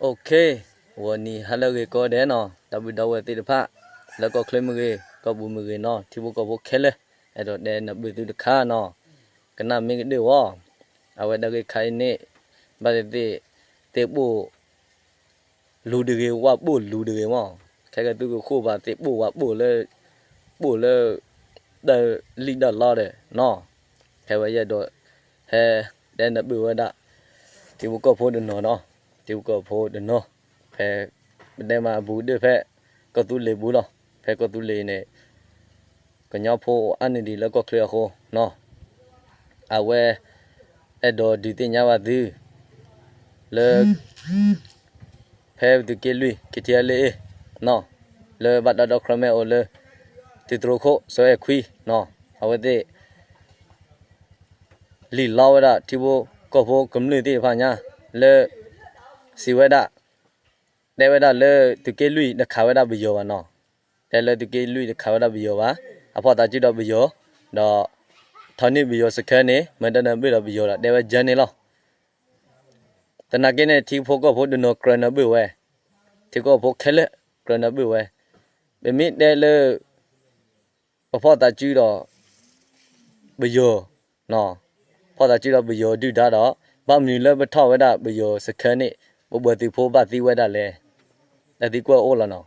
Ok, ဂီၤနံၤဟါလၢအဂ့ၤကိးဂၤဒဲးနီၤ, ဒီပုၢ်ဒီဝဲၢ်သ့ၣ်တဖၣ်, လၢကီၢ်ချၢမ့ၢ်ဂ့ၤ, ကီၢ်ပူၤမ့ၢ်ဂ့ၤနီၤ, ထံဖိကီၢ်ဖိခဲလၢာ်, အဲၣ်ဒိးတဲနၢ်ပၢၢ်သုတခါနီၤ, ကနၣ်မ့ၢ်ကဒၢၣ်ဝီ, အဝဲတၢ်ဂ့ၢ်ခါအံၤန့ၣ်, ဘၣ်သ့ၣ်သ့ၣ်, သ့ၣ်ပိၢ် လူၤတဂ့ၤ, ဝၣ်ပိၢ်လူၤတဂ့ၤမး, ခဲကဲသုကဃိၣ်ဘၣ် သ့ၣ်ပိၢ်ဝၣ်ပိၢ်လၢ, ပိၢ်လၢ, တၢ်လံၣ်တၢ်လီဒီးနီၤ, ဖဲဝဲယအဲၣ်ဒိး, ဟဲ, တဲနၢ်ပၢၢ်ဝဲဒၣ်, ထံဖိကီၢ်ဖိတနီၤနီၤ, ထံဖိကီၢ်ဖိတနီၤ, ဖဲ, ပတဲမးအဘူးဒၢၣ်ဖဲ, ကီၢ်သူလ့ၤဘူးလီၤ, ဖဲကီၢ်သူလ့ၤန့ၣ်, ကညီဖိအိၣ်အါန့ၢ်ဒံးလၢကီၢ်ချၢအဃိနီၤ, အဝဲ, အဲၣ်ဒိးဒုးသ့ၣ်ညါဘၣ်သု, လၢ ဖဲသုးက့လွံၢ် ခံထံအလ့ၣ်အ့ၣ်, နီၤ, လၢဘၣ်တၢ်ဒီခီမဲအိၣ်လၢ, သုးတြိၤခိၣ် စီၤအဲၣ်ခွံ, နီၤ, အဝဲသ့ၣ်, လံာ်လီဝဲဒၣ်ထံဖိကီၢ်ဖိကမျၢၢ်သ့ၣ်တဖၣ်ညါ, လၢ, စံးဝဲဒၣ်, တဲဝဲဒၣ်လၢသုးက့လွံၢ်တခးဝဲဒၣ်ပယီၤဘၣ်နီၤ, တဲလၢသုးက့လွံၢ်တခးဝဲဒၣ်ပယီၤဘၣ်, အဖီၣ်သးစုဒီးပယီၤ, ဒီး, ထီၣ်န့ၢ်ပယီၤစခါန့ၣ် မၤတၢ်နၢ်ပၢၢ်ဒီးပယီၤဒီးတဲဝဲကၢန့ၣ်လီၤ. သနာ်က့န့ၣ် ထံဖိကီၢ်ဖိတနီၤကြၢးနၢ်ပၢၢ်ဝဲ, ထံဖိကီၢ်ဖိခဲလၢာ်ကြၢးနၢ်ပၢၢ်ဝဲ, ပမ့ၢ်တဲလၢ ပဖီၣ်သးစုဒီး ပယီၤ, ဖီၣ်သးစုဒီးပယီၤဒုၣ်ဒါဒီး, ဘၣ်မနုၤလၢပထီၣ်ဝဲဒၣ်ပယီၤစခါန့ၣ်, ပပှၤသုးဖိဘၣ်သံဝဲဒၣ်လဲၣ်. တၢ်သံကွၢ်အိၣ်လီၤနီၤ,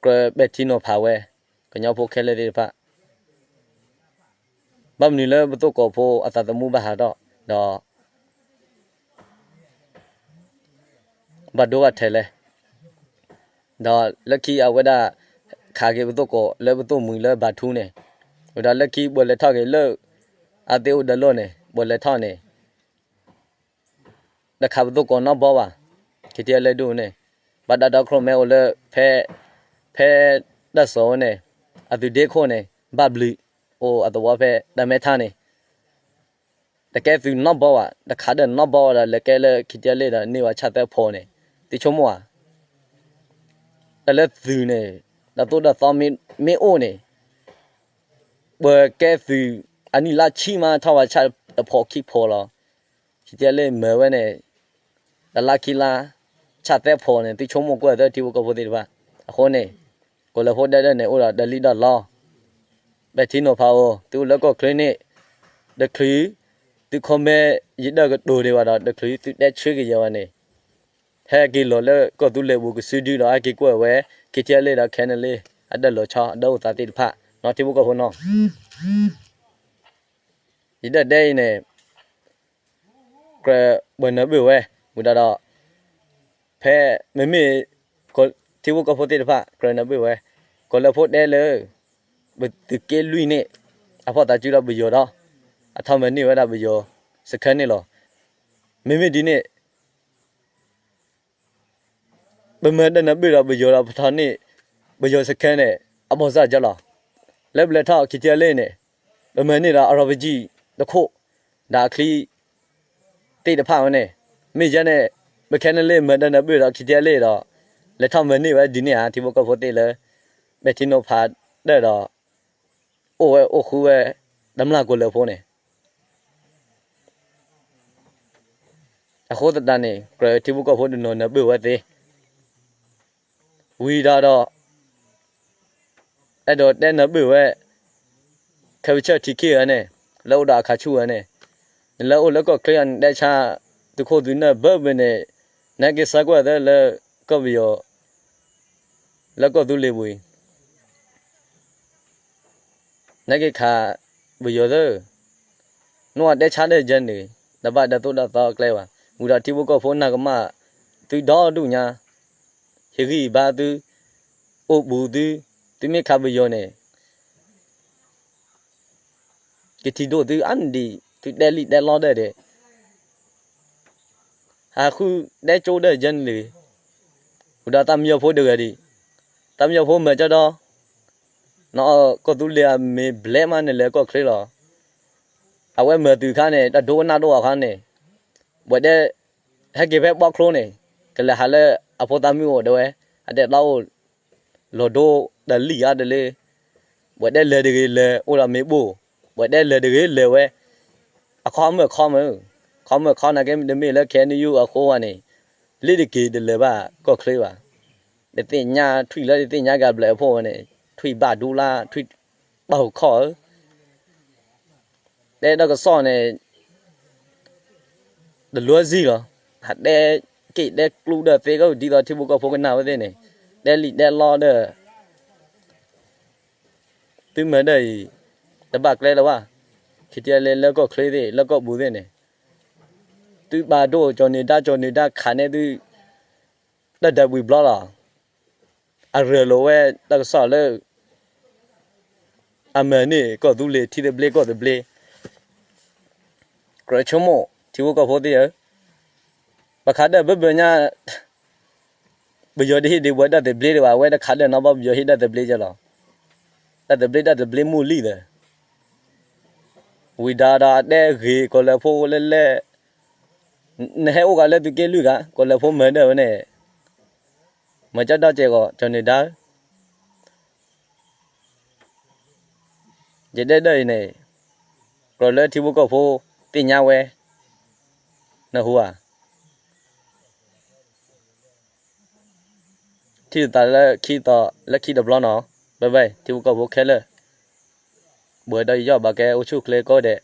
ကြၢးပဲာ်ထံနီၤဖးဝဲ, ကညီဖိခဲလၢာ်သ့ၣ်တဖၣ် ဘၣ်မနုၤလၢပသိၣ်ကိာ်ဖိအသးသမူဘၣ်ဟးထီၣ်, ဒီး ဘၣ်ဒိဘၣ်ထံးလဲၣ်. ဒီးလၢခံအဝဲဒၣ်, ခးက့ၤပသိၣ်ကိာ်လၢပသိၣ်မှံၤလၢဘၤထူန့ၣ်, ဝံၤဒီးလၢခံပှၤလဲၤထီၣ်က့ၤလၢ, အသ့ၣ်အိၣ်ဒီးလီၢ်န့ၣ် ပှၤလဲၤထီၣ်န့ၣ် တခးပသိၣ်ကိာ်နီတဘျီဘၣ်, ခံထံအလ့ၣ်ဒိၣ်န့ၣ်, ဘၣ်တၢ်ဒီခီမဲအိၣ်လၢဖဲ, ဖဲ, တၢ်စီၤဝဲန့ၣ်, အသုးဒ့ခိၣ်န့ၣ် ဘၣ်ဘျုး, အိၣ်အသဝီဖဲတၢ်မဲထါန့ၣ် တကဲသုးနီတဘျီဘၣ်, တခးဒီးနီတဘျီဘၣ်ဒီး လဲၤကဲလၢခံထံအလ့ၣ်ဒီးန့ၢ်ဝဲဆၣ်သၢဖီန့ၣ်, သုဆိကမိၣ်ဧါ. တၢ်လၢသုးန့ၣ်, တၢ်သိၣ်တၢ်သီမ့ၢ်အိၣ်န့ၣ်, ပှၤကဲသုး, အနံၣ်လါဆံမးထီၣ်ဝဲဆၣ်တဖီခံဖီလီၤ. ခံထံအလ့ၣ်မၤဝဲန့ၣ်, တလါခံလါ, ဆၣ်သၢဖီန့ၣ် သုဆိကမိၣ်ကွၢ်သၢထံဖိကီၢ်ဖိသ့ၣ်တဖၣ်, အဃိန့ၣ်, ကီၢ်လၢဖိဒဲဒၢးန့ၣ် အိၣ်ဒီးတၢ်လံၣ်တၢ်လီ ပဲာ်ထံနီၤဖးအီၤ, သုအိၣ်လၢကီၢ်ချၢန့ၣ်, တချုး, သု comment ယဒၢးကတိၤဒံးဘၣ်ဒီး တချုးသုတဲဆၢက့ၤယၤဘၣ်န့ၣ်, ဟဲက့ၤလီၤလၢကီၢ်သူလ့ၤပူၤကစုဒုဒီး ဟဲက့ၤကွၢ်ဝဲ, ခံထံအလ့ၣ်ဒီး ခဲနလ့ၣ်, အဒၢးလီၤဆီ အဒၢးအိၣ်သးသ့ၣ်တဖၣ်, နီၢ်ထံဖိကီၢ်ဖိနီၤ ယဒၢးဒဲအံၤန့ၣ်, ကြၢးပှၤနၢ်ဘၢၣ်ဝဲ, ဝံၤဒီးဒီး, ဖဲ, မ့မ့ၢ်, ထံဖိကီၢ်ဖိသ့ၣ်တဖၣ် ကြၢးနၢ်ဘၢၣ်ဝဲ, ကီၢ်လၢဖိတဲလၢ, ပသုးက့လွံၢ်န့ၣ်, အဖီၣ်သးစုဒီးပယီၤဒီး, အထီၣ်မၤန့ၢ်ဝဲဒၣ်ပယီၤ, စခါန့ၣ်လီၤ. မ့မ့ၢ်ဒ်န့ၣ် ပမၤတၢ်နၢ်ဘၢၣ်ဒီးပယီၤဒီးပထီၣ်န့ၢ်, ပယီၤစခါန့ၣ်, အဘီၣ်စၢ်ကလီၤ. လၢပလဲၤထီၣ်ခံထံအလ့ၣ်န့ၣ်, ပမၤန့ၢ်ဒီးအရီပကံၢ်တခိၣ်, ဒီးအချံ, သ့ၣ်တဖၣ်ဝဲန့ၣ်, မ့ၢ်ယဲန့ၣ်, ပခဲနလ့ၣ်မၤတၢ်နၢ်ဘၢၣ်ဒီးခံထံအလ့ၣ်ဒီး, လဲၤထီၣ်မၤန့ၢ်ဝဲဒ်န့ၣ်ဧါ ထံဖိကီၢ်ဖိသ့ၣ်လၢ, ပဲာ်ထံနီၤဖးဒၢးဒီး, အိၣ်ဝဲအိၣ်ဃုဝဲ, တမျၢ်ကီၢ်လၢဖိန့ၣ် အဃိသတးန့ၣ် ကြၢးထံဖိကီၢ်ဖိတနီၤနၢ်ဘၢၣ်ဝဲသ့, ဝံၤဒီးဒီး, အဲၣ်ဒိးတဲနၢ်ဘၢၣ်ဝဲ, ခဲပဆၢၣ်ထံခံဂၤန့ၣ်, လၢအိၣ်ဒီးအခါဆူၣ်ဂၤန့ၣ်, နလၢအိၣ်လၢကီၢ်ချၢအံၤနတဲဆါ, သုးခိၣ်သုးနၢၣ်ဘၢဘၢန့ၣ်, နဟဲက့ၤဆၢကွၢ်သၢလၢ, ကီၢ်ပယီၤ, လၢကီၢ်သူလ့ၤပူၤအံၤ နက့ၤခး, ပယီၤသၢ, နအိၣ်တဲဆါဒၢၣ်ယဲန့ၣ်, တဘၣ်တၢ်သိၣ်တၢ်သီအကျဲဘၣ်, ဝံၤဒီးထံဖိကီၢ်ဖိနၢ်ကမၣ်, သုဒီဒူၣ်ညါ, ဟ့ၣ်ဂံၢ်ဘါသု, အိၣ်ဘူးသု, သုမ့ၢ်ခးပယီၤန့ၣ် ကထံၣ်ဒိၣ်သုအါန့ၢ်ဒံး, သုတဲလံာ်တဲလီဒၢၣ်ဒဲး, ဟးဃုတဲကၠိဒၢၣ်ယဲန့ၣ်လံ, ဝံၤဒီးသးမံယီၤဖိတဂၤဒံး, သးမံယီၤဖိမၤကၠီဒီး, နအီၣ်ကီၢ်သူလ့ၤဧါမ့ၢ်ဘျဲးမးန့ၣ်လဲၤကီၢ်ချၢလီၤ, အဝဲမၤသုးခါန့ၣ် တၢ်ဒိကနၣ်ဒိၣ်အခါန့ၣ်, ဘၣ်တဲ ဟဲက့ၤဖဲဘီချိန့ၣ်, ကလဲၤဟးလၢအဖိသၣ်မုၣ်အိၣ်ဒၣ်ဝဲ, အတဲတၢ်အိၣ်, လီၤဒိတၢ်လံာ်ဧါတလၢ, ဘၣ်တဲလဲၤတဂ့ၤလဲၤအိၣ်ဒီးမ့ၢ်ဘိၣ်, ဘၣ်တဲလဲၤတဂ့ၤလဲၤဝဲ, အခီမုၣ်အခီမုၣ်, ခီမုၣ်အခီနာ်က့တမ့ၢ်လၢ KNU အဃိဝဲန့ၣ်, လ့တက့ၤတလၢၤဘၣ်ကီၢ်ချၢဘၣ်. တသ့ၣ်ညါထွံၣ်လၢတသ့ၣ်ညါကဘျဲၣ်အဖိဝဲန့ၣ် ထွံၣ်ဘၣ်ဒူလါ ထွံၣ်ဘၣ်ဟူးခီၣ်ဧၢ တဲတၢ်ကစီၣ်န့ၣ် တလွဲၢ်စံၣ်လီၤ. ဟးတဲက့ၣ်တဲကျူဒီးသ့ကအိၣ်ဒ်သိးထံဖိကီၢ်ဖိကနၣ်ဝဲသ့ၣ်န့ၣ် တဲလံာ်တဲလီဒီး သုမၤဒၢၣ်အံၤ တဘၣ်ကျဲလၢၤဘၣ်. ခံထံလၢလၢကီၢ်ချၢသ့ၣ် လၢကီၢ်ပူၤသ့ၣ်န့ၣ် သုဘၣ်ဒိၣ်ကၠီၤနုၤဒါ ကၠီၤနုၤဒါခးန့ၢ်သု တၢ်ဒၢးဘှံးဘျီလီၤ. အရၢၢ်လိာ်ဝဲတၢ်ကစီၣ်လၢ အမၤန့ၢ်ကီၢ်သူလ့ၤထံသဘျ့ကီၢ်သဘျ့ ကြၢးဆိကမိၣ်ထံဖိကီၢ်ဖိသ့ၣ်ဧၢ, ပခးဒၢၣ်ဘၢဘၢညါ ပယီၤတဟ့ၣ်ဒံးပှၤတၢ်သဘျ့ဒံးဘၣ်, အဝဲတခးဒၢၣ်နီၢ်ဘၣ်ပယီၤဟ့ၣ်ဒၢၣ်သဘျ့ကလီၤ. တၢ်သဘျ့တၢ်သဘျ့မုၢ်လံသၢ ဝံၤဒီးဒီးအတဲဂ့ၤကီၢ်လၢဖိလၢလဲၣ်, နဟဲအိၣ်ဂၤလၢသုးက့လွံၢ်ဂၤ ကီၢ်လၢဖိမၤဒၢၣ်ဝဲန့ၣ်, မၤကၠီဒီကဲးဂီၤ ကၠီၤနုၤဒါဧၢ ယတဲဒၢၣ်အံၤန့ၣ် ကြၢးလၢထံဖိကီၢ်ဖိသ့ၣ်ညါဝဲ, နၢ်ဟူဧါ. ထံၣ်လိာ်သးလၢခံသီ လၢခံတဘျီနီၤ, ဘၣ်ဘၣ် ထံဖိကီၢ်ဖိခဲလၢာ်, ဘှဲးဒီးယီၢ်ဘၣ်ကဲအိၣ်ဆူၣ်ချ့ကိးဂၤဒဲး